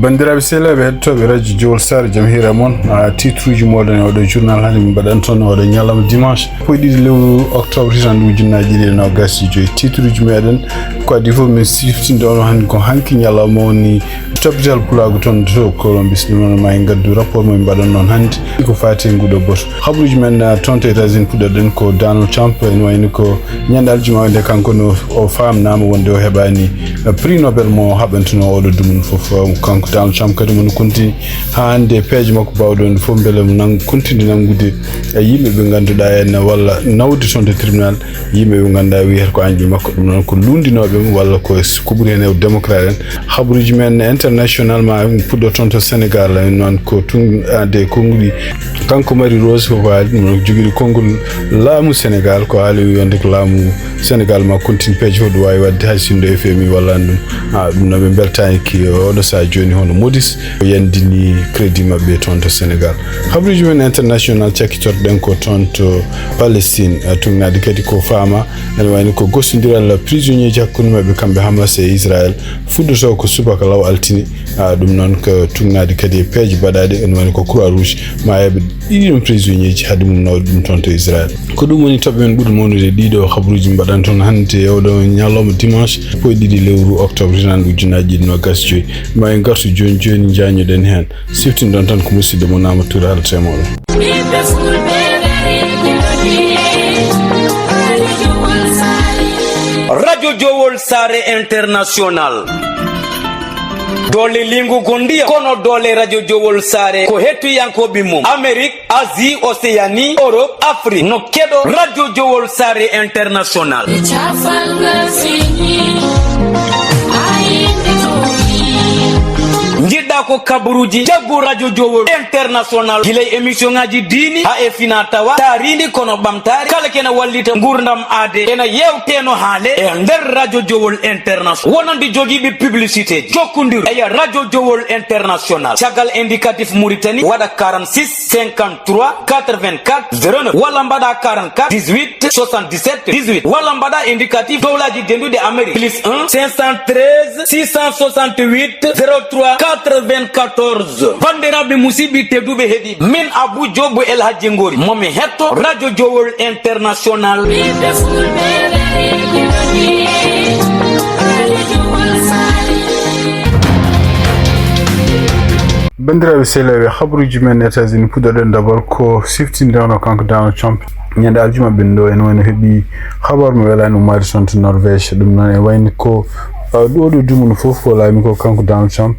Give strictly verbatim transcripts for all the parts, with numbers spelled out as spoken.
Banndiraaɓe sehilaaɓe heɗotooɓe radio Jowol Saare, jam hiira mon. Ah, titruuji mooɗon e oɗo journal hannde min mbaɗan toon oɗo ñalawma dimanche, sappo e ɗiɗi lewru octobre, hitande ujunnaaji ɗiɗi e noogas e joyi. Titruuji meɗen ko adii fof min siftinta on hannde ko hanki ñalawma woni capital pulaagu toon to Colombie. Ɗum noon ma en ngaddu rapport mo min mbaɗan noon hannde ko faati e nguɗo boto. Habruuji men, ah, toon to États-Unis, puɗɗoɗen ko Donald Trump, ene wayno ko ñande aljuma nde kanko no o faamnaama wonde o heɓaani, eh, prix Nobel mo haɓantuno oɗo dumunna fof. Eh, kanko Donald Trump kadi mo no kontini haa hannde e peeje makko baawɗe wonde fof mbele mo nang-, kontini nanngude, eh, yimɓe ɓe ngannduɗaa en walla nawde toon to tribunal yimɓe ɓe ngannduɗaa wiyata ko añɓe makko, ɗum noon ko luundinooɓe mo walla ko s-, ko ɓuri heen hewde démocrate en. Habruuji men international ma en puɗɗo toon to Sénégal, en noon ko tun-, ade konnguɗi. Kanko Marie Rose ko haali ɗum noon, jogiiɗo konngol laamu Sénégal, ko haali o wiyande ko laamu Sénégal ma continue peeje fof ɗo waawi waɗde hay sinno F M I walla ɗum. Ah, ɗum noon ɓe mbeltaani ki oɗo sahaa jooni hono Moody's o yandini crédit maɓɓe toon to Sénégal. Habruuji men international cakkitorɗen ko toon to Palestine, ah, tugnaade kadi ko faama ene wayno ko gostondiral prisonnier ji hakkunde maɓɓe kamɓe Hamas e Israël fuɗɗoto ko subaka law altine. Ah, ɗum noon ko tugnaade kadi e peeje baɗaaɗe ene wayno ko Croix Rouge ma heɓe ɗiɗi ɗon prisonnier ji haade mum nawde ɗum toon to Israël. Ko ɗum woni toɓɓe men ɓuri mawnude ɗiɗo habruuji mbaɗan toon hannde e oɗo ñalawma dimanche sappo e ɗiɗi lewru octobre hitande ujunnaaji ɗiɗi noogas e joyi. Ma en ngartu jooni jooni njañoɗen heen. Siftinɗon tan ko musidɗo mon Amadou Touré haalata e mooɗon. Radio Jowol Saare International. Doole lingu gondiya kono doole Radio Jowol Saare ko hettuyankooɓe mum Amérique, Asie, Océanie, Europe, Afrique no keɗo Radio Jowol Saare International. Njiɗɗa ko kabaruuji jaggu Radio Jowol International gila e émission ngaji diini haa e fina tawa taariindi kono ɓamtaare kala kena wallita nguurndam aade ena yewteno haale e nder Radio Jowol International wonande jogiiɓe publicité jokkondiru e Radio Jowol International caggal indicatif Mauritanie waɗa quarante-six cinquante-trois quatre-vingt-quatre zéro neuf walla mbaɗa quarante-quatre dix-huit soixante-dix-sept dix-huit walla mbaɗa indicatif dowlaji denduɗe Amérique plus un cinq cent treize six cent soixante-huit zéro trois quatre-vingt-quatorze. Bandiraɓe musidɓe tedduɓe heɗi min Abou Diop El Hadji Ngori momi hetto Radio Jowol International. Banndiraaɓe sehilaaɓe, habruuji men États-Unis puɗɗoɗen d'abord ko siftinde hono kanko Donald Trump. Ñande aljuma ɓen ɗo, ene wayno heɓi habar mo welaani ummaade toon to Norvège. Ɗum noon e wayni ko, uh, ɗo ɗo dumunna fof ko laami ko kanko Donald Trump.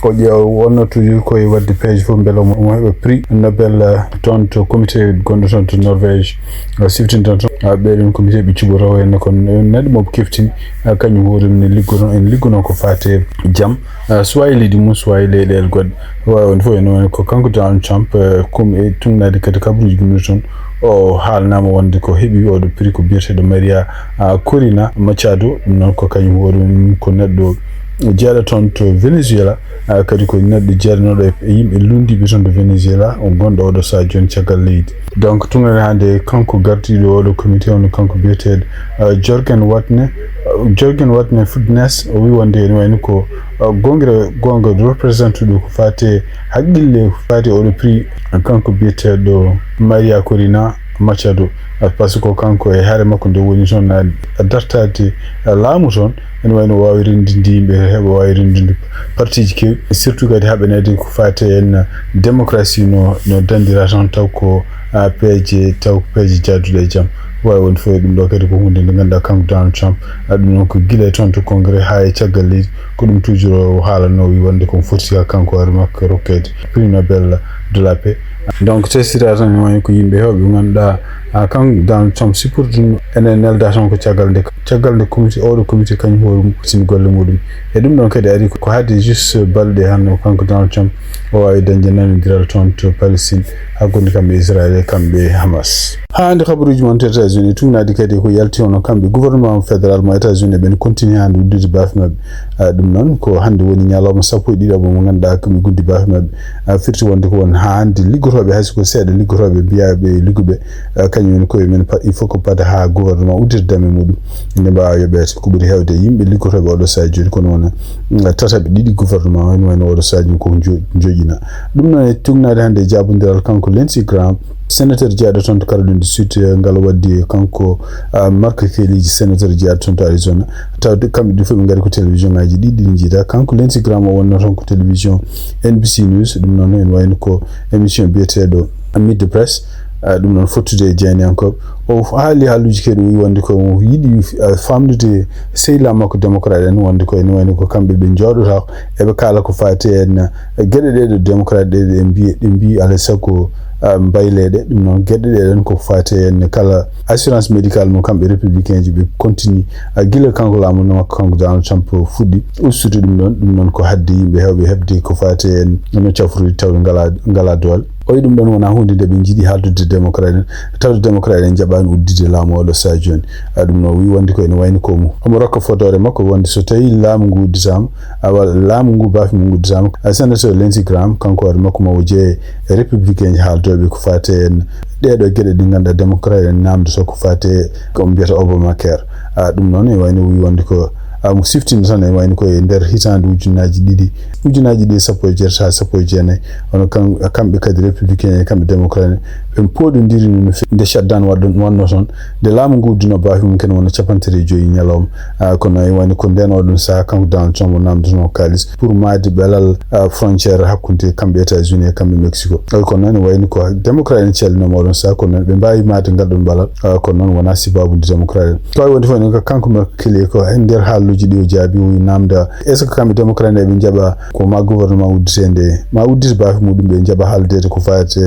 O ƴeewa wonno toujours koye waɗde peeje fof mbele mo, mo heɓa prix Nobel, uh, toon to comité gonɗo toon to Norvège. Uh, siftinta toon, uh, ɓeɗon comité ɓe cuɓoto henne ko neɗɗo mo keftini, uh, kañum hoore mum ne liggono, en liggono ko faate jam. Uh, suwa e leydi mum, suwa e leyɗeele goɗɗe. Waawi wonde fof ene wayno ko kanko Donald Trump, uh, kum e tugnaade kadi kabaruuji gonɗi toon. O haalnaama wonde ko heɓi oɗo prix ko biyeteeɗo Maria, ah, Corina Machado. Ɗum noon ko kañum hoore mum ko neɗɗo jeyaɗo toon to Venezuela, ah, kadi ko neɗɗo jeyaɗo e yimɓe lunndiiɓe toon to Venezuela, o gonɗo oɗo sahaa jooni caggal leydi. Donc, tugnaade hannde kanko gardiiɗo oɗo comité, on kanko biyeteeɗo, ah, Jorgen Watne, ah, Jorgen Watne Fudnes, o wi wonde ene wayno ko, ah, gongre, gonga représente ɗo ko faate haqqille, faate oɗo prix, kanko biyeteeɗo Maria Corina Machado, par ce que ko kanko e haare makko nde woni toon, a, a dartaade, a, laamu toon, ene wayno o waawi renndinde yimɓe, heɓa waawi renndinde partiiji keewɗi, surtout kadi haɓanede ko faati en démocratie no, no danndira toon, taw ko, a, peeje, taw ko peeje jaaduɗe e jam. Waawi wonde fof e ɗum ɗo kadi ko huunde nde ngannduɗaa kanko Donald Trump, a, ɗum noon ko gila e toon to Congrès haa e caggal leydi, ko ɗum toujours o haalanoo, o wi wonde ko foti haa kanko hoore makko rokkeede prix Nobel de la paix. Donc, teskira tan ene wayi ko yimɓe heewɓe ɓe ngannduɗaa, a, kanko Donald Trump supporte ɗum, ene nelda tan ko caggal nde, caggal nde comité, oɗo comité kañum hoore mum sini golle muɗum. E ɗum ɗon kadi ari ko hade juste balɗe hannde o kanko Donald Trump o waawi dañde nanondiral toon to Palestine hakkunde kamɓe Israël e kamɓe Hamas. Haa hannde kabaruuji mon to États-Unis tugnaade kadi ko yalti hono kamɓe gouvernement fédéral mo États-Unis ɓen continue hannde uddude baafe maɓɓe. A, ɗum noon ko hannde woni ñalawma sappo e ɗiɗaɓo mo ngannduɗaa ko ɓe guddi baafe maɓɓe. A, firti wonde ko won haa hannde liggoto Ɓe hay so ko seeɗa liggotooɓe mbiyaa ɓe ligguɓe, eh, kañum en koye men pa-, il faut ko pata haa gouvernement uddita dame muɗum. Nde mbaawa yoɓeede ko ɓuri heewde yimɓe liggotooɓe oɗo sahaa jooni kono wona, mm, tataɓe ɗiɗi gouvernement, woni wayno oɗo sahaa jooni ko jo-, joƴina. Ɗum noon e tugnaade hannde e jaabondiral kanko Lindsey Graham, sénateur jeyɗo toon to Caroline du Sud, eh, ngal waddi kanko, ah, Mark Kelly, sénateur jeyɗo toon to Arizona. Tawde kamɓe ɗiɗi fof ɓe ngari ko télévision ngaji ɗiɗi ɗi njiida. Kanko Lindsey Graham o wonno toon ko télévision N B C News. Ɗum noon en wayno ko émission biyeteeɗo Meet the Press. Ah, ɗum noon fottude e jeyniyankooɓe. O haali haaluuji kadi o wi wonde ko o yiɗi, ah, faamnude sehilaaɓe makko démocrate en wonde ko ene wayno ko kamɓe ɓe njooɗotaako. Eɓe kaala ko faati en, eh, geɗe ɗe ɗo démocrate ɗe ɗe mbiyi, ɗe mbiyi alaa e sago, ah, mbayleeɗe. Ɗum noon geɗe ɗe ɗon ko faati en kala assurance médicale mo kamɓe républicain ji ɓe continue, ah, gila kanko laamu makko kanko Donald Trump fuɗɗi ustude ɗum ɗon. Ɗum noon ko haddi yimɓe heewɓe heɓde ko faati en no cafrude tawde ngala, ngala doole. O wi ɗum ɗon wonaa huunde nde ɓe njiɗi haaldude démocrate en, tawde démocrate en njaɓaani udditde laamu oɗo sahaa jooni. Ah, ɗum noon wi wonde ko ene wayno ko mo omo rokka fodoore makko wonde so tawii laamu ngu udditaama, awa laamu ngu baafe mum udditaama. Ah, sénateur Lindsey Graham kanko hoore makko ma o jeeye e républicain ji haaldooɓe ko faati en ɗeeɗo geɗe ɗi ngannduɗaa démocrate en naamndoto ko faati e ko mbiyata Obamacare. Ah, ɗum noon e wayno wi wonde ko, ah, mo siftino tan e wayno ko e nder hitaande ujunnaaji ɗiɗi, ujunnaaji ɗiɗi sappo e jeetati haa sappo e jeenayi. Hono kam-, kamɓe kadi républicain e kamɓe démocrate en, ɓe pooɗondiri no feewi. Nde shutdown waɗɗon, wonno toon, nde laamu ngu uddino baafe mum ken wona capanɗe tati e joyi ñalawma. Ah, kono e wayno ko nden oɗon sahaa kanko Donald Trump o naamndotonoo kaalis pour maayde ɓalal, ah, frontière hakkunde kamɓe États-Unis e kamɓe Mexico. Oy, kono noon wayno ko démocrate en callinooma oɗon sahaa, kono noon ɓe mbaawi maayde ngal ɗon ɓalal. Ah, kono noon wonaa sibaabu nde démocrate en. Ko wayi wonde fof noon ko kanko Mark Kelly ko e nder haaluuji ɗi o jaabi o wi naamnda est-ce que kamɓe démocrate en ɓe njaɓa ko ma gouvernement udditee nde ma uddite baafe muɗum ɓe njaɓa haaldeede ko faati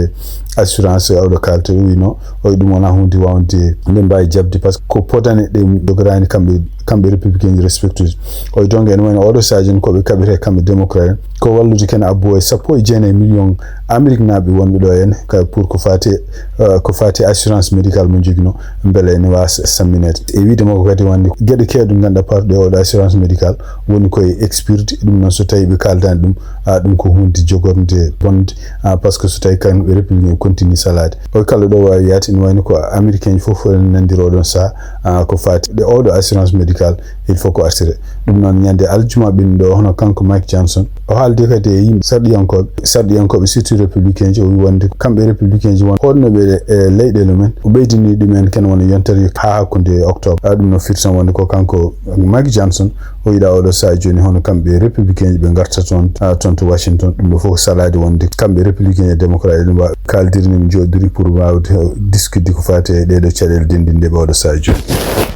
assurance oɗo kaalte o wi no. Oy, ɗum wonaa huunde waawde nde mbaawi jaɓde par ce que ko podane ɗe jogoraani kamɓe, kamɓe républicain ji respectude. Oy, donc ene wayno oɗo sahaa jooni ko ɓe kaɓirta kamɓe démocrate en ko wallude ken abbo e sappo e jeenayi million Amérique naaɓe wonɓe ɗo en ka pour ko faati, eh, ko faati assurance médicale mo jogino mbele ene waawa sammineede. E wiide makko kadi wonde geɗe keewɗe ngannduɗaa par ɗe oɗo assurance médicale woni koye expirde, ɗum noon so tawii ɓe kaaldaani ɗum, ah, ɗum ko huunde jogorde bonde, ah, par ce que so tawii kamɓe républicain continue salaade. Oy, kala ɗo waawi yaade ene wayno ko américain fof fof ene nanndiri oɗon sahaa, ah, ko faati ɗe oɗo assurance médicale il faut ko artire. Ɗum noon ñande aljuma ɓen ɗo hono kanko Mike Johnson o haaldi kadi e yimɓe sarɗiyankooɓe, sarɗiyankooɓe surtout républicain ji o wi wonde kamɓe républicain ji won hoɗnoɓe e leyɗeele men o ɓeydini ɗumen ken wona yontere haa hakkunde octobre. Ah, ɗum no firtan wonde ko kanko Mike Johnson o yiɗa oɗo sahaa jooni hono kamɓe républicain ji ɓe ngarta toon, ah, toon to Washington. Ɗum ɗo fof ko salaade wonde kamɓe républicain e démocrate eɗen mbaawi kaaldirde min jooɗdiri pour waawde discude ko faati e ɗeɗo caɗeele denndinɗe ɓe oɗo sahaa jooni.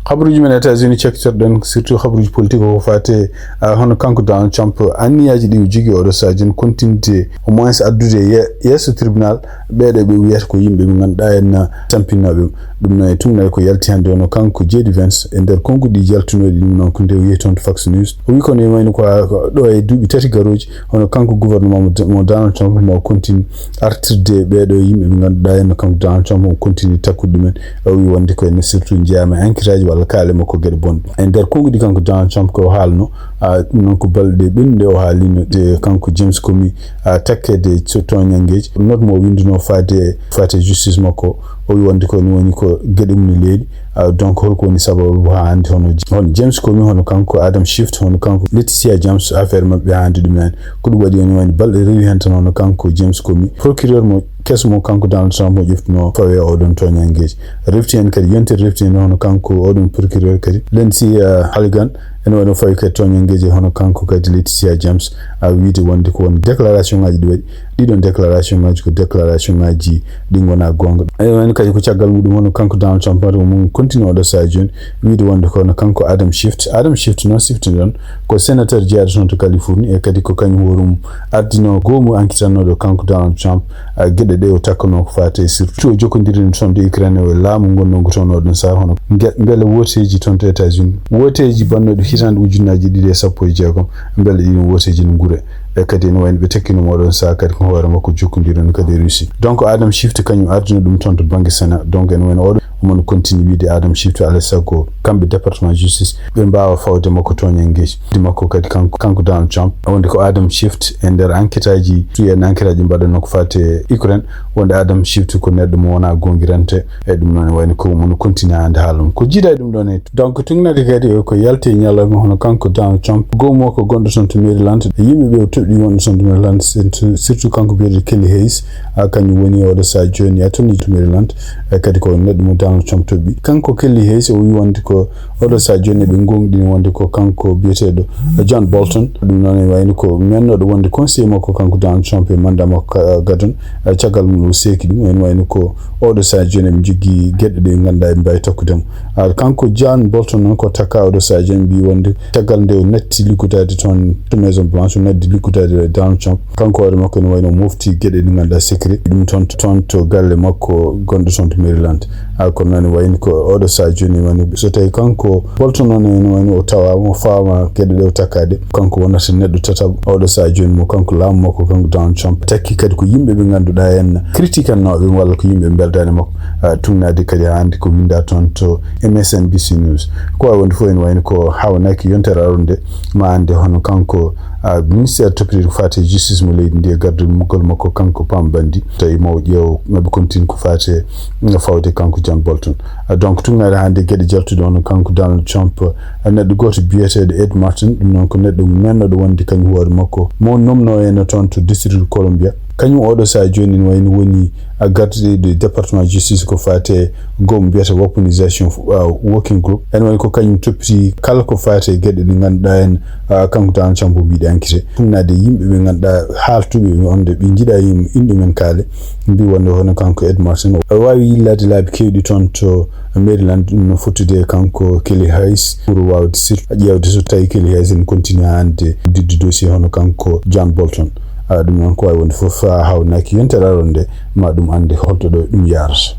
Habaruuji men États-Unis cakkitorɗen surtout habaruuji politique ko faati, ah, hono kanko Donald Trump anniyaaji ɗi o jogii oɗo sahaa jooni continude au moins addude ye-, yeeso tribunal ɓeeɗo ɓe wiyata ko yimɓe ɓe ngannduɗaa en tampinnooɓe. Ɗum noon e tugnaade ko yalti hannde hono kanko J D Vance e nder konnguɗi jaltunooɗi ɗum noon ko nde o yehi toon to Fox News. O wi kono e wayno ko, ko ɗo e duuɓi tati garooji hono kanko gouvernement mo, mo Donald Trump mo continue artirde ɓeeɗo yimɓe ɓe ngannduɗaa en no kanko Donald Trump o continue takkude ɗumen. O wi wonde ko ene surtout jeyaama e enquête aji walla kaale makko geɗe bonɗe. E nder konnguɗi kanko Donald Trump ko haalno, ah, ɗum noon ko balɗe ɓennuɗe o haalino de kanko James Comey, ah, takkeede so toñanngeeji. Note mo o winndunoo faade, faade justice makko, o wi wonde ko ene woni ko geɗe mum ne leeli. Ah, donc holko woni sababu haa hannde hono, hono James Comey, hono kanko Adam Schiff, hono kanko Letitia James, affaire maɓɓe haa hannde ɗum en. Ko ɗum waɗi ene wayno balɗe rewi heen tan hono kanko James Comey, procureur mo keso mo kanko Donald Trump mo ƴeftuno fawe oɗon toñanngeeji. Refti heen kadi yontere refti heen hono kanko oɗon procureur kadi Lindsey, ah, Hooligan, ene wayno fawi kadi toñanngeeji hono kanko kadi Letitia James, a wiide wonde ko won déclaration ngaji ɗi waɗi. Ɗiɗon déclaration ngaji ko déclaration ngaji ɗi ngonaa goonga. Ene wayno kadi ko caggal muɗum hono kanko Donald Trump mo continue oɗo sahaa jooni wiide wonde ko hono kanko Adam Schiff. Adam Schiff noon siftinɗon ko sénateur jeyɗo toon to Californie e kadi ko kañum hoore mum ardino goomu enquêtannooɗo kanko Donald Trump, ah, geɗe ɗe o takkanoo ko faati e surtout o jokkondirini toon to Ukraine e laamu ngonnoo ngu toon oɗon sahaa hono nge-, mbele wooteeji toon to États-Unis, wooteeji bannooɗi hitaande ujunnaaji ɗiɗi e sappo e jeegom, mbele ɗiin wooteeji no ngure. E kadi ene wayno ɓe tekkino mo oɗon sahaa kadi ko hoore makko jokkondirini kadi e Russie. Donc Adam Schiff kañum ardino ɗum toon to bannge Sénat. Donc ene wayno oɗo Omo no continue wiide Adam Schiff, alaa e sago kamɓe département justice ɓe mbaawa fawde makko tooñanngeeji. Di makko kadi kanko, kanko Donald Trump, wonde ko Adam Schiff e nder enquêteaji, tuyen enquêteaji mbaɗanoo ko faati e Ukraine, wonde Adam Schiff ko neɗɗo mo wonaa goongirante. E ɗum noon wayno ko omo no continue hannde haala mum. Ko jiidaa e ɗum ɗoon e donc tuŋnaade kadi ko yalti e ñalawma hono kanko Donald Trump, goomu makko gonɗo toon to Maryland, e yimɓe ɓe o toɗɗii wonɓe toon to Maryland, surtout, surtout kanko biyeteeɗo Kelly Hayes, a, kañum woni oɗo sahaa jooni attorney to Maryland, e kadi ko neɗɗo mo Donald Trump toɗɗii. Kanko Kelly Hayes o wi wonde ko oɗo sahaa jooni ɓe ngoongɗini wonde ko kanko biyeteeɗo John Bolton. Ɗum noon e wayno ko mennooɗo wonde conseiller makko kanko Donald Trump e mandat makko ka-, gadon. E caggal mum o seeki ɗum, en wayno ko oɗo sahaa jooni ɓe njogii geɗe ɗe ngannduɗaa ɓe mbaawi takkude mo. A, kanko John Bolton noon ko takka oɗo sahaa jooni mbi wonde caggal nde o natti liggodaade toon to Maison Blanche, o natti liggodaade e Donald Trump. Kanko hoore makko ene wayno o mofti geɗe ɗe ngannduɗaa secret. Ɗum toon, toon to galle makko gonɗo toon to Maryland. A, kono noon wayno ko oɗo sahaa jooni wayno so tawi kanko Bolton noon ene wayno o tawaama, o faama geɗe ɗe o takkaade. Kanko wonata neɗɗo tataɓo oɗo sahaa jooni mo kanko laamu makko, kanko Donald Trump. Takki kadi ko yimɓe ɓe ngannduɗaa en critiquannooɓe walla ko yimɓe mbeldaani makko. A, tuŋnaade kadi hannde ko winnda toon to M S N B C News. Ko waawi wonde fof ene wayno ko hawnaaki yontere aroore nde ma annde hono kanko, a, ministère toppitiiɗo ko faati e justice mo leydi ndi e gardugol makko kanko Pam Bondi. Tawi mo ƴeew maɓe continue ko faati e fawde kanko John Bolton. A, donc tuŋnaade hannde geɗe jaltuɗe hono kanko Donald Trump, a, neɗɗo gooto biyeteeɗo Ed Martin, ɗum noon ko neɗɗo mennooɗo wonde kañum hoore makko mo nomnoo en toon to district Columbia. Kañum oɗo sahaa jooni ne wayno woni a gardiɗo département justice ko faati e goomu mbiyata weaponization, uh, working group. Ene wayno ko kañum toppiti kala ko faati e geɗe ɗe ngannduɗaa en, uh, kanko Donald Trump mbiɗa enquête. Tuŋnaade yimɓe ɓe ngannduɗaa haaltuɓe wonde ɓe njiɗaa yim-, inɗe men kaale. Mbi wonde hono kanko Ed Martin o waawi yillaade laabi keewɗi toon to Maryland, ɗum no fottude e kanko Kelly Hayes pour waawde surtout ƴeewde so tawi Kelly Hayes ene continue hannde didde dossier hono kanko John Bolton. A, ɗum noon ko waawi wonde fof, a, hawnaaki yontere aroore nde, ma ɗum annde holto ɗo ɗum yaarata.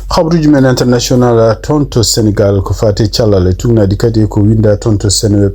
Habruuji men international, a, toon to Sénégal ko faati e cellal e tuŋnaade kadi ko winnda toon to Seneweb.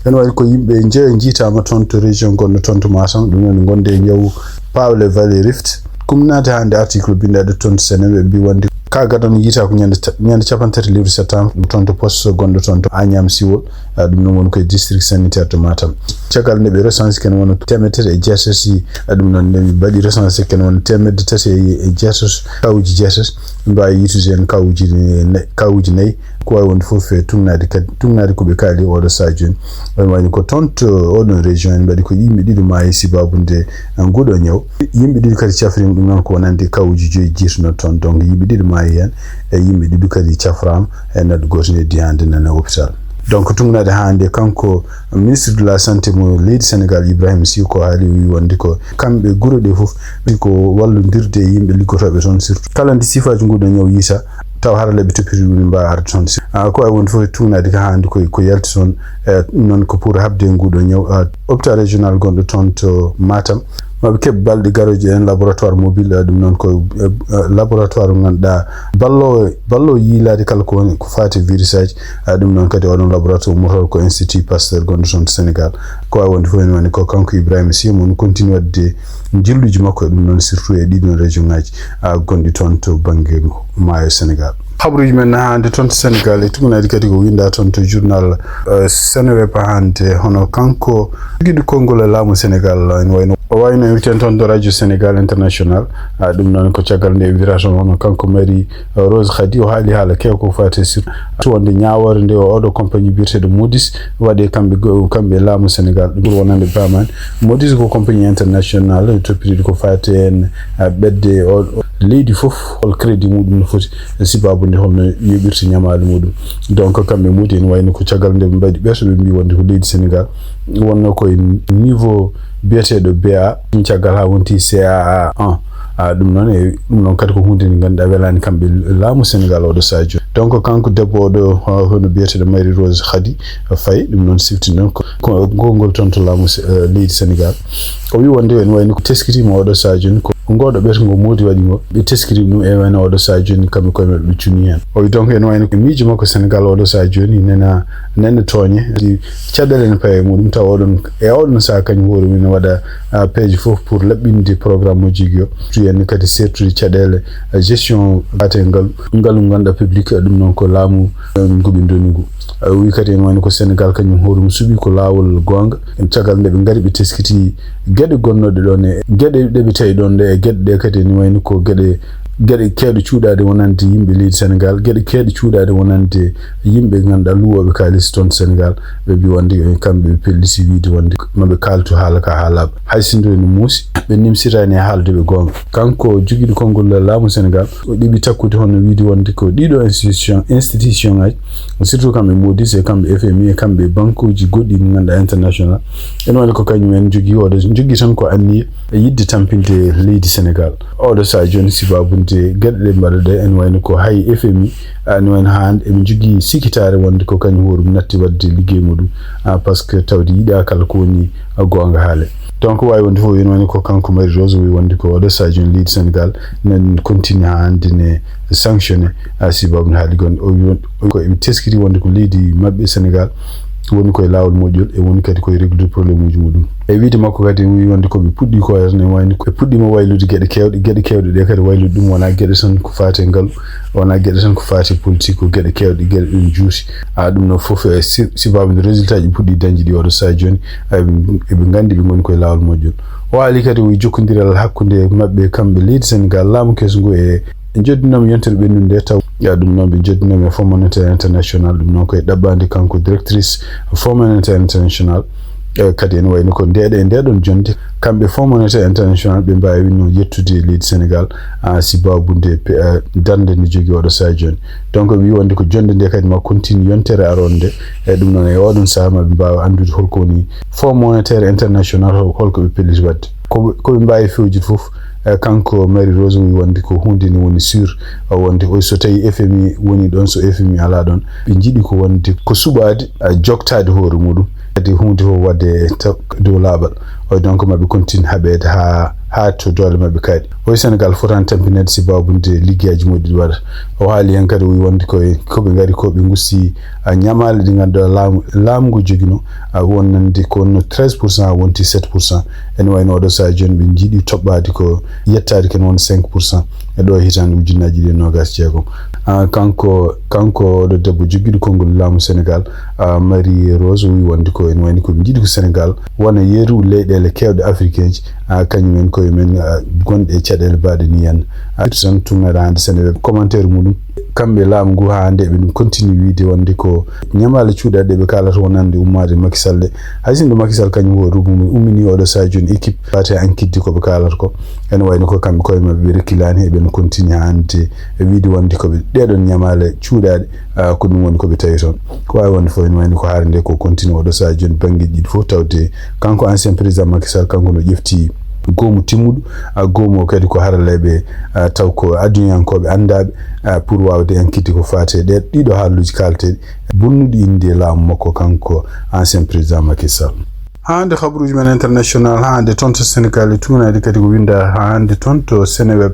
Ene wayi ko yimɓe njeyo njiitaama toon to région gonɗo toon to Matam, ɗum noon ngonde e ñawu Paawle Valley Rift. Kumnaade hannde article binndaɗo toon to Seneweb mbi wonde ka gadano yiita ko ñande ta-, ñande capanɗe tati lewru septembre, ɗum toon to poste gonɗo toon to Agnam Siwol. A, ɗum noon woni koye district sanitaire to Matam. Caggal nde ɓe recensé ken wona teemedde tati e jeetati, a, ɗum noon nde ɓe mbaɗi recensé ken wona teemedde tati e jeetati, kawuuji jeetati, ɓe mbaawi yiitude heen kawuuji ne-, kawuuji nayi. Ko waawi wonde fof e tuŋnaade kadi, tuŋnaade ko ɓe kaali oɗo sahaa jooni. Ene wayno ko toon to oɗon région en mbaɗi ko yimɓe ɗiɗo maayi sibaabu nde, a, nguuɗo ñaw. Yimɓe ɗiɗo kadi cafriima, ɗum noon ko wonande kawuuji joyi jiitunoo toon. Donc yimɓe ɗiɗo maayi heen, e yimɓe ɗiɗo kadi cafraama, e neɗɗo gooto heddi hannde nana hôpital. Donc tuŋnaade hannde kanko ministre de la santé mo leydi Sénégal Ibrahima Sy ko haali, o wi wonde ko kamɓe gure ɗe fof ko wallondirde e yimɓe liggotooɓe toon, surtout kala nde sifaaji nguuɗo ñaw yiita, taw hara leɓɓe toppitiiɗi woni mbaawa arde toon. A, ko waawi wonde fof e tuŋnaade ka hannde ko, ko yalti toon, e noon ko pour haɓde e nguuɗo ñaw, a, hôpital régional gonɗo toon to Matam. Maɓe keɓ balɗe garooje en laboratoire mobile, a, ɗum noon ko, e, e, laboratoire mo ngannduɗaa ballo, ballo yiilaade kala ko woni ko faati e virus aji. A, ɗum noon kadi oɗon laboratoire ummotoɗo ko Institut Pasteur gonɗo toon to Sénégal. Ko waawi wonde fof ene woni ko kanko Ibrahima Sy mo no continue waɗde njilluuji makko e ɗum noon surtout e ɗiɗon région ngaji, a, gonɗi toon to bannge maayo Sénégal. Habruuji men hannde toon to Sénégal e tuŋnaade kadi ko winnda toon to journal, eh, Seneweb hannde, hono kanko jogiiɗo konngol e laamu Sénégal, ene wayno, o wayno invité toon to Radio Sénégal International. A, ɗum noon ko caggal nde ɓe mbiyata toon hono kanko Marie Rose Khady, o haali haala keew ko faati e surtout wonde ñaawoore nde o oɗo compagnie biyeteeɗo Moody's waɗi kamɓe go-, kamɓe e laamu Sénégal, ɗum ɓuri wonande bamani. Moody's ko compagnie international toppitiiɗo ko faati heen, a, ɓetde o, o leydi fof hol crédit muɗum no foti, e sibaabu nde holno yoɓirta ñamaali muɗum. Donc kamɓe Moody's ene wayno ko caggal nde ɓe mbaɗi ɓeto, ɓe mbi wonde ko leydi Sénégal wonno koye niveau biyeteeɗo B A, ɗum caggal haa wonti C A A un. A, ɗum noon e, ɗum noon kadi ko huunde nde ngannduɗaa welaani kamɓe laamu Sénégal oɗo sahaa jooni. Donc kanko debbo oɗo, ho-, hono biyeteeɗo Marie Rose Khady Faye, ɗum noon sifti noon ko, ko konngol toon to laamu Se-, eh, leydi Sénégal. O wi wonde ene wayno ko teskitiima oɗo sahaa jooni ko ngoɗo ɓeto ngo Moody's waɗi ngo, ɓe teskitiima ɗum e wayno oɗo sahaa jooni kamɓe koye maɓɓe ɓe cunii heen. O wi donc ene wayno ko miijo makko Sénégal oɗo sahaa jooni nena, nena tooñe. Caɗeele ene paye e muɗum tawa oɗon, e oɗon sahaa kañum hoore mum ene waɗa, a, peeje fof pour laɓɓinde programme mo jogii o. En kadi sertude caɗeele, eh, gestion faate ngalu, ngalu ngannduɗaa public, eh, ɗum noon ko laamu, eh, ngu ɓe ndoni ngu. Eh, o wi kadi ene wayno ko Sénégal kañum hoore mum suɓi ko laawol goonga. Caggal nde ɓe ngari ɓe teskiti geɗe gonnooɗe ɗoon e geɗe ɗe ɓe tawi ɗoon ɗe, e geɗe ɗe kadi ene wayno ko geɗe, geɗe keewɗe cuuɗaade wonande yimɓe leydi Sénégal, geɗe keewɗe cuuɗaade wonande yimɓe ngannduɗaa luwooɓe kaalis toon Sénégal. Ɓe mbi wonde kamɓe ɓe pelliti wiide wonde maɓe kaaltu haala ka haalaaɓe. Hay sinno ene muusi, ɓe nimsitaani e haalde ɓe goonga. Kanko jogiiɗo konngol laamu Sénégal, o ɗeɓi takkude hono wiide wonde ko ɗiɗo institution, institution ngaji, surtout kamɓe Moody's e kamɓe F M I e kamɓe bankuuji goɗɗi ɗi ngannduɗaa international. Ene wayno ko kañum en jogii oɗo, jogii tan ko anniya e yiɗde tampinde leydi Sénégal. Oɗo sahaa jooni sibaabu nde geɗe ɗe mbaɗa ɗe, ene wayno ko hay F M I, ene wayno haa hannde eɓe njogii sikitaare wonde ko kañum hoore mum natti waɗde liggey muɗum, ah, parce que tawde yiɗaa kala ko woni goonga haale. Donc, waawi wonde fof, ene wayno ko kanko Marie Rose o wi wonde ko oɗo sahaa jooni leydi Sénégal nan continue haa hannde ne sanctionné, ah, sibaabu ne haali gonɗo. O wi won-, o wi ko eɓe teskiti wonde ko leydi maɓɓe Sénégal woni koye laawol moƴƴol e woni kadi koye reglude problème uji muɗum. E wiide makko kadi, o wi wonde ko ɓe puɗɗi ko ene wayno ko ɓe puɗɗiima waylude geɗe keewɗe, geɗe keewɗe ɗe kadi waylude ɗum wonaa geɗe tan ko faati e ngalu, wonaa geɗe tan ko faati e politique, ko geɗe keewɗe, geɗe ɗum juuti. A ɗum noon fof e si-, sibaabu nde résultat ji puɗɗi dañde ɗi oɗo sahaa jooni, eɓe, eɓe nganndi ɓe ngoni koye laawol moƴƴol. O haali kadi o wi jokkondiral hakkunde maɓɓe kamɓe leydi Sénégal, laamu keso ngu e, e njoddinooma yontere ɓennunde taw. Ya ɗum noon ɓe njoddinooma e Fonds Monétaire International, ɗum noon koye ɗaɓɓaande kanko directrice Fonds Monétaire International. E kadi ene wayno ko ndeeɗo e ndeeɗon jonnde, kamɓe Fonds Monétaire International ɓe mbaawino yettude leydi Sénégal, ah, sibaabu nde pe-, ah, darnde nde jogii oɗo sahaa jooni. Donc, wi wonde ko jonnde nde kadi ma continue yontere aroore nde. E ɗum noon, e oɗon sahaa ma ɓe mbaawa anndude holko woni Fonds Monétaire International, hol-, holko ɓe pelliti waɗde. Ko, ko ɓe mbaawi fewjude fof, e kanko Marie Rose wi wonde ko huunde nde woni sûr, wonde o so tawi F M I woni ɗoon, so F M I alaa ɗoon, ɓe njiɗi ko wonde ko suɓaade, e joktaade hoore muɗum. Kadi huunde fof waɗde e taw dow laaɓal. O wi donc maɓe continue haɓeede haa, haa to doole maɓɓe kaaɗi. O wi Sénégal fotaani tampineede sibaabu nde liggeyaaji moƴƴi ɗi waɗata. O haali heen kadi, o wi wonde koye, ko ɓe ngari ko ɓe ngusti, a, ñamaale ɗi ngannduɗaa laamu, laamu ngu joginoo, a, wonande ko wonno treize pour cent wonti sept pour cent. Ene wayno oɗo sahaa jooni ɓe njiɗi toɓɓaade ko yettaade ken won cinq pour cent e ɗo e hitaande ujunnaaji ɗiɗi e noogaas e jeegom. A, kanko, kanko oɗo debbo jogiiɗo konngol laamu Sénégal, a, Marie Rose, o wi wonde ko ene wayno ko ɓe njiɗi ko Sénégal wona yeru leyɗeele keewɗe africain ji, a, kañum en koye men, a, gonɗe e caɗeele baaɗe ni en. A, tan tugnaɗo hannde Seneweb commentaire muɗum, kamɓe laamu ngu haa hannde eɓe ɗum continue wiide wonde ko ñamaale cuuɗaaɗe ɓe kaalata wonande ummaade Macky Sall ɗe. Hay sinno Macky Sall kañum o rubu mum ummini oɗo sahaa jooni équipe faate enquête ko ɓe kaalata ko. Ene wayno ko kamɓe koye maɓɓe ɓe rekkilaani, eɓen continue hannde e wiide wonde ko ɓe ɗeɗon ñamaale cuuɗaaɗe, ah, ko ɗum woni ko ɓe tawi toon. Ko waawi wonde fof ene wayno ko haare nde ko continue oɗo sahaa jooni banngeeji ɗiɗi fof, tawde kanko ancien président Macky Sall, kanko no ƴefti goomu timmuɗo, ah, goomu o kadi ko haralleeɓe, ah, taw ko adunyankooɓe anndaaɓe, ah, pour waawde enquête ko faate ɗe ɗiɗo haaluuji kaalteeɗi bonnuɗi innde laamu makko kanko ancien président Macky Sall. Haa hannde habruuji men international, haa hannde toon to Sénégal e tuunaade kadi ko winnda haa hannde toon to Seneweb.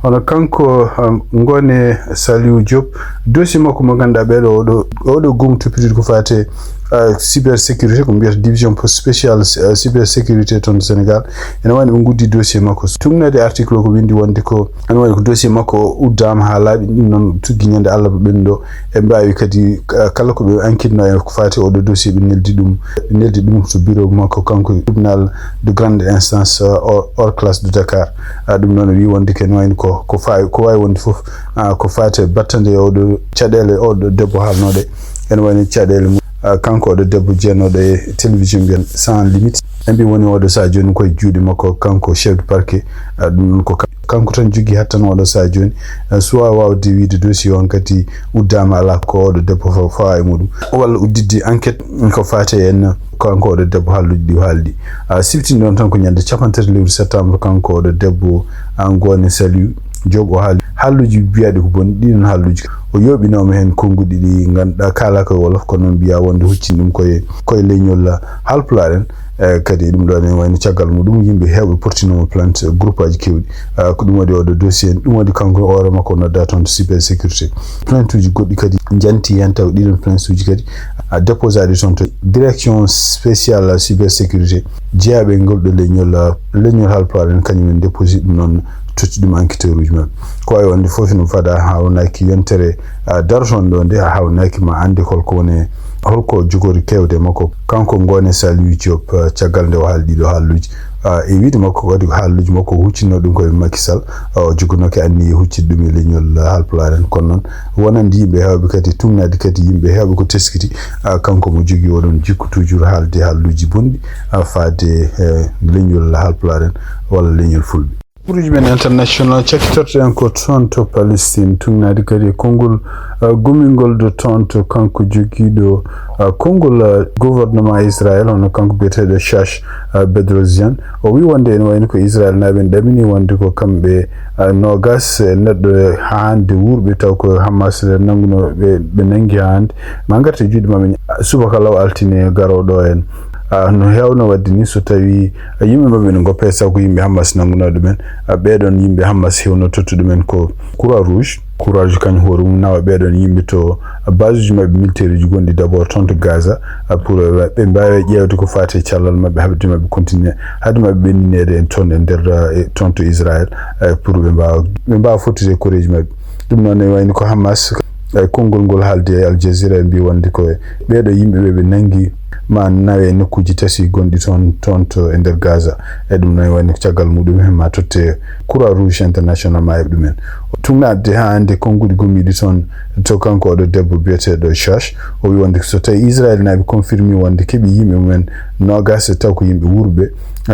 Hono kanko, um, Ngoné Saliou Diop, dossier makko mo ngannduɗaa ɓeeɗo oɗo, oɗo goomu toppitiiɗo ko faate, uh, cybersécurité, ko mbiyata division spéciale, uh, cybersécurité toon to Sénégal. Ene wayno ɓe nguddi dossier makko. Tugnaade article o ko winndi wonde ko, ene wayno ko dossier makko o uddaama haa laaɓi, ɗum noon tuggi ñande alarba ɓennuɗo. Ɓe mbaawi kadi, ah, kala ko ɓe enquête no e ko faati oɗo dossier, ɓe neldi ɗum, ɓe neldi ɗum to bureau makko, kanko tribunal de grande instance, ah, hors, hors classe de Dakar. Ah, ɗum noon o wi wonde ken wayno ko, ko fa-, ko waawi wonde fof, ah, ko faati battande e oɗo caɗeele oɗo debbo haalnoɗe. Ene wayno caɗeele mum, ah, kanko oɗo debbo jeyannoɗo e télévision mbiyan Sans Limite. En mbi woni oɗo sahaa jooni koye juuɗe makko, kanko chef de parquet, ah, ɗum noon ko Kanko tan jogii hattan oɗo sahaa jooni, eh, suwaa waawde wiyde dossier on kadi uddaama, alaa ko oɗo debbo fa-, fawaa e muɗum. Walla udditde enquête ko faati e en, kanko oɗo debbo haalluuji ɗi o haali ɗi. A siftinii ɗoon tan ko ñande cappanɗe tati lewru septembre, kanko oɗo debbo, a, Ngoone Saliou Diop, o haali haalluuji mbiyaaɗi ko boni, ɗiɗon haalluuji. O yooɓinooma heen konnguɗi ɗi ngannduɗaa kaalaa ko e wolof, kono noon mbiyaa wonde huccini ɗum koye, koye leñol Haalpulaar en. Eh, kadi e ɗum ɗoon ene wayno caggal muɗum yimɓe heewɓe portinooma plainte, groupaaji keewɗi. Ah, ko ɗum waɗi oɗo dossier, ɗum waɗi kanko hoore makko noddaa toon to cybersécurité. Plaintuuji goɗɗi kadi njanti heen, taw ɗiɗon plaintuuji kadi, ah, déposaaɗi toon to direction spéciale cybersécurité. Jeyaaɓe e ngol ɗo leñol, ah, leñol Haalpulaar en, kañum en déposé ɗum noon totti ɗum enquêteur uji maɓɓe. Ko wayi wonde fof no fada hawnaaki yontere, ah, daroton ɗo nde, a hawnaaki ma annde holko woni, holko jogori kewde makko. Kanko Ngoone Saliou Diop, ah, caggal nde o haali ɗiɗo haalluuji, ah, e wiide makko kadi ko haalluuji makko o huccinno ɗum koye Macky Sall, ah, o jogonoke anniye huccide ɗum e leñol, ah, Haalpulaar en. Kono noon wonande yimɓe heewɓe kadi, tugnaade kadi yimɓe heewɓe ko teskiti, ah, kanko mo jogii oɗon jikku toujours haalde haalluuji bonɗi, ah, faade, eh, leñol Haalpulaar en walla leñol Fulɓe. Buruuji men international cakkitorto en ko toon to Palestine, tugnaade kadi e konngol, uh, gumingol ɗo toon to kanko jogiiɗo, uh, konngol, uh, gouvernement Israël, hono kanko biyeteeɗo Chash, uh, Bedrosian. O wii wonde ene wayno ko Israël naaɓe en ɗamini wonde ko kamɓe, uh, noogas e neɗɗo hannde wuurɓe taw ko Hamas nanngunoo ɓe, ɓe nanngi hannde. Ma ngarte juuɗe maɓɓe subaka law altine garooɗo en. Ah, no heewno waɗde ni, so tawii, ah, yimɓe maɓɓe no ngoppe, sabu ko yimɓe Hamas nanngunoo ɗumen. Ah, ɓeeɗoon yimɓe Hamas heewno totta ɗumen ko Croix Rouge. Croix Rouge kañum hoore mum nawa ɓeeɗoon yimɓe to, ah, base uji maɓɓe militaire uji gonɗi d'abord toon to Gaza, ah, pour, eh, ɓe mbaawa ƴeewde ko faati e cellal maɓɓe, haɓde maɓɓe continuer, haɗde maɓɓe ɓennineede en toon e nder, ah, e toon to Israël, eh, pour ɓe mbaawa, ɓe mbaawa fottude e koreeji maɓɓe. Ɗum noon ne wayni ko Hamas, eh, konngol ngol haaldi e Al Jazeera, ɓe mbii wonde ko ɓeeɗo yimɓe ɓe ɓe nanngi ma nawe nokkuuji tati gonɗi toon, toon to e nder Gaza. E ɗum noon wayni ko caggal muɗum he ma totte Croix Rouge International ma heɓ ɗumen. Tugnaade haa hannde konnguɗi gommiiɗi toon to kanko oɗo debbo biyeteeɗo Chash, o wi wonde so tawi Israel naaɓe confirmi wonde keɓi yimɓe mumen noogas taw ko yimɓe wuurɓe,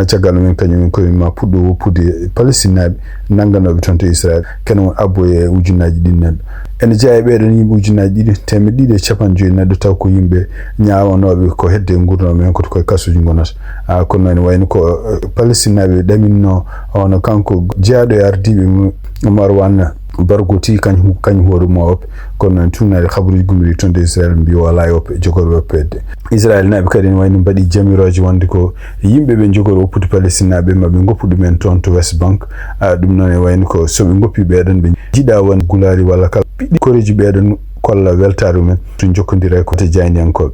caggal mumen kañum en koye ma puɗɗo woppude Palestine naaɓe nannganooɓe toon to Israel, kene won abbo e ujunnaaji ɗiɗi neɗɗo. Ene jeyaa e ɓeeɗoon yimɓe ujunnaaji ɗiɗi, teemedde ɗiɗi e capanɗe joyi neɗɗo, taw ko yimɓe ñaawanooɓe ko hedde e nguurndam en, koto koye kasuuji ngonata. Ah, kono noon wayno ko, eh, Palestine naaɓe ɗaminno, hono kanko jeyaaɗo e ardiiɓe mum, Marwan Barghouti, kañum, kañum hoore mum o woppe. Kono noon tugnaade kabaruuji gummiiɗi toon to Israel mbii o alaa e woppe, jogori woppeede. Israel naaɓe kadi ene wayno mbaɗi jamirooje wonde ko yimɓe ɓe njogori woppude Palestine naaɓe, ma ɓe ngoppu ɗumen toon to West Bank. Ah, ɗum noon e wayno ko so ɓe ngoppi ɓeeɗoon, ɓe njiɗa wonde gulaali walla kala piɗɗi koreeji ɓeeɗoon kolla weltaare mumen to njokkondira e kote jaayndiyankooɓe.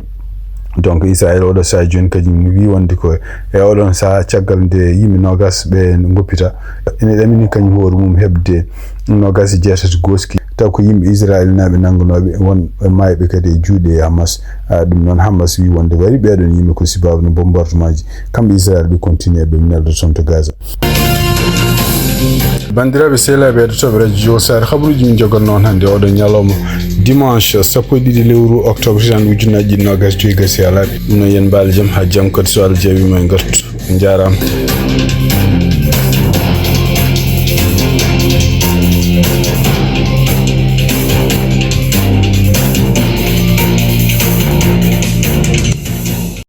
Donc Israel oɗo sahaa jooni kadi mi wii wonde ko e oɗon sahaa caggal nde yimɓe noogas ɓe ngoppita, ene ɗamini kañum hoore mum heɓde noogas e jeetati gooski, taw ko yimɓe Israel naaɓe nanngunooɓe won e maayɓe kadi e juuɗe Hamas. Ah, ɗum noon Hamas wii wonde wari ɓeeɗoon yimɓe ko sababu no bombardement ji kamɓe Israel ɓe continue ɓe nelda toon to Gaza. Banndiraaɓe sehilaaɓe heɗotooɓe radio Jowol Saare, kabaruuji min njogannoo on hannde oɗo ñalawma dimanche sappo e ɗiɗi lewru octobre hitan ujunnaaji ɗiɗi noogas joyi gasi alaaɓe. Ɗum noon yen mbaal jam haa jam kadi so Allah jaɓiima en ngartu. On njaaraama.